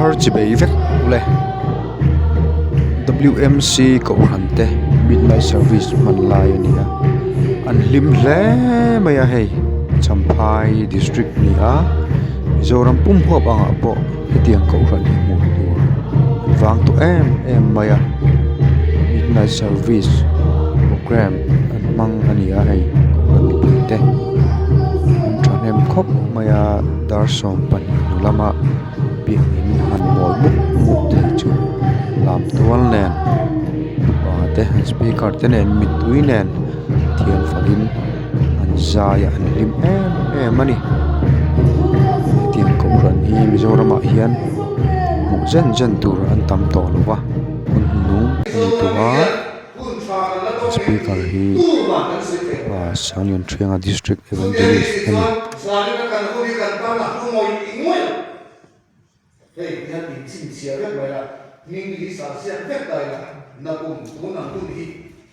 Kumthar chibei vek ule W_M_C kohhran te midnight service hman lai a ni a an hlim hle mai a hei champhai district a ni a Mizoram pum huap angah pawh hetiang kohhran hi hmuh tur an vang tawh em em mai a midnight service programme an hmang a ni a hei kohhran mipui te an thahnem khawp mai a dar 12 hnu lama biakin han mawi mup mup thei chu lam tual nen mipa te an speaker te nen mittui nen thian fakin an zai a an hlim em em a ni hetiang kohhran hi Mizoramah hian hmuh zen zen tur an tam tawh lo va hun hnung a ni tawh a speaker hi Sanglian Thianga district evangelist a ni. Hei hian in chhinchhiah vek mai la, hming hi sa siak vek ta ila, nakum tun ang hun hi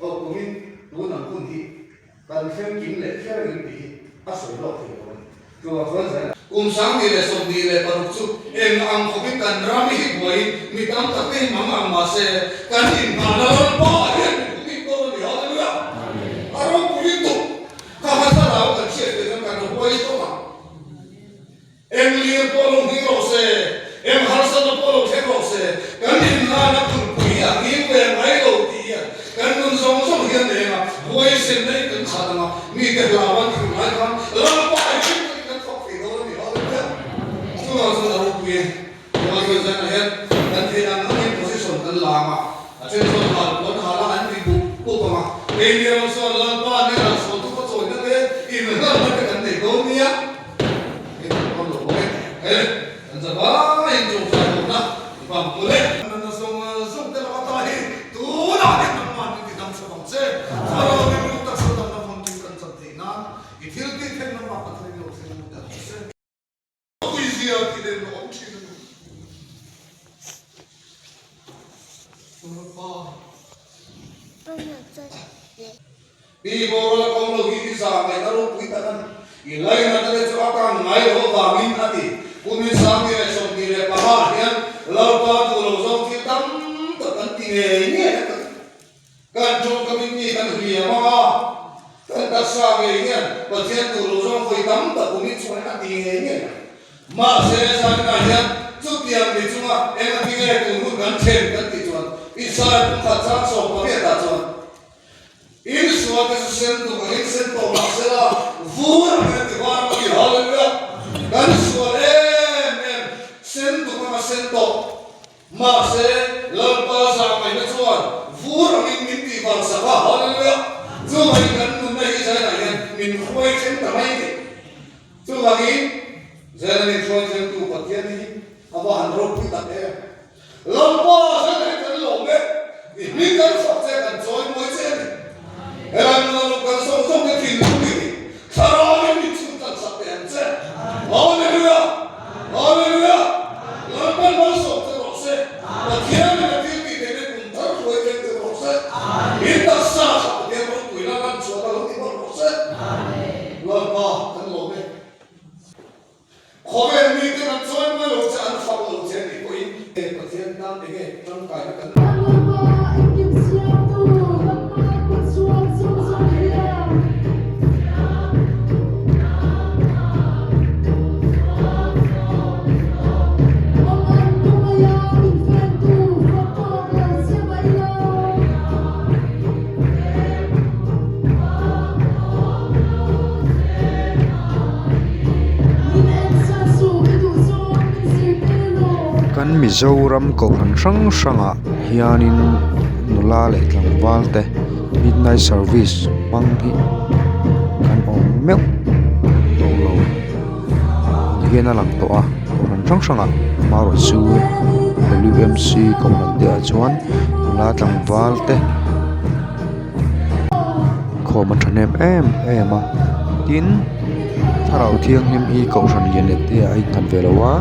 aw kumin tun ang hun hi kan thleng kim leh kher ang in tih hi a sawi lawk thei lo a ni. Chuvang chuan zai la. Kum 2026 chu eng ang khawpin kan ram hi buaiin mi tam tak te hi mang ang mahse kan inhmanna lalpa hian min hmu bik dawn a ni. Hallelujah! A ropui lutuk. Ka hmasa lau kan hriat ve chuan kan huai tawp ang. Eng lir pawh lo hming rawh se, eng harsatna pawh lo thleng rawh se, kan inlana phunpui hi a hming ve mai lo tih hian kan nun zawng zawng hian eng a huaisenna in kan chhan ang a, mite hlau an thur lai khan Lalpa i hrim takin kan fak thei dawn a ni Hallelujah! Chuvang chuan a ropui e. Chuvang chuan zanah hian kan theih ang angin position kan la ang a, a then chuan hal puan hal a an ri bup bup ang a, keini erawh chuan Lalpa hnenah chhuantu ka chawina te inhlanna te kan nei dawn nia. Pi boral a kawm lo hi i zah ngaih a ropui tak a ni. I lainat te chu a kang ngai lo avangin a ti. Kumin 2025 ah hian Lalpa duh lo zawng thil tam tak kan ti ngei ngei a ti. Kan tawngkamin mi kan hliam ang a, kan taksa ngei hian Pathian duh lo zawng vawi tam tak kumin chhuah hian a ti ngei ngei a. Mahse, Zaninah hian chutiang mi chunga eng a ti nge tun hun kan then kan tih chuan Israel pumkhat chang 18 ah chuan In sual te chu sen tuk angin sen tawh mah sela vur angin a ti var ang a ti. Hallelujah! Kan sual em em sen tuk anga sen tawh mahse Lalpa zahngaihna chuan vur angin min tih var sak a. Hallelujah! Chuvangin kan nunna hi Zainah hian min hruai then ta mai ni. Chuvangin Zaina min hruai thentu Pathian hi a va han ropui tak em! Lalpa zet hi kan lawm e, i hming kan fak che kan chawi mawi che a ni. Helai hmuna lo kal zawng zawng te thinlung i nih, thlarau in min chhun tan sak teh ang che. Hallelujah! Hallelujah! Lalpan malsawm che rawh se, Pathian in a thil tih theihna kum thar hruai thleng che rawh se, in taksa kha Pathian ropuina lan chhuah a lo ti mawlh rawh se. Lalpa kan lawm e. Khawvel mite kan chawi mawi lo che an fak lo che nih pawhin he Pathian tan enge tangkaina kan Lalpa engkim siamtu Lalpa kut chhuak zawng zawng hian. Awm an lumaia min fentu fak tawk lo che mai lo. Kan Mizoram kohhran hrang hrangah hianin nula leh tlangval te midnight service hmang hi kan awm meuh tawh lo ang hian a lang tawh a kohhran hrang hrangah amaherawhchu W M C kohhran te ah chuan nula tlangval te. Khawm a thahnem em em a tin thlarau thianghlim hi kohhran lian leh te ah a innghat ve lo a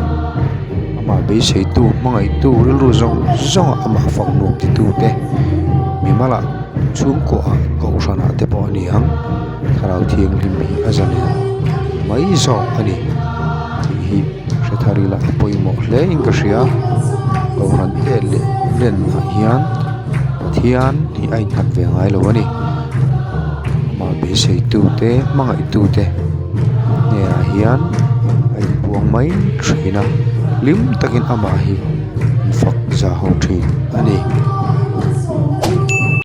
amah beiseitu hmangaihtu rilru zawng zawng ah amah fak nuam ti tu te mimal ah chhungkaw ah kohhran ah te pawh a ni ang thlarau thianghlim hi a zalen mai zawk a ni tih hi hre. thar ila a pawimawh hle in ka hria kohhran te leh lenah hian Pathian hi a innghat ve ngai lo a ni amah beisei tu te hmangaih tu te hnenah hian a inpuang mai thin a hlim takin amah hi an fak za ho thin a ni.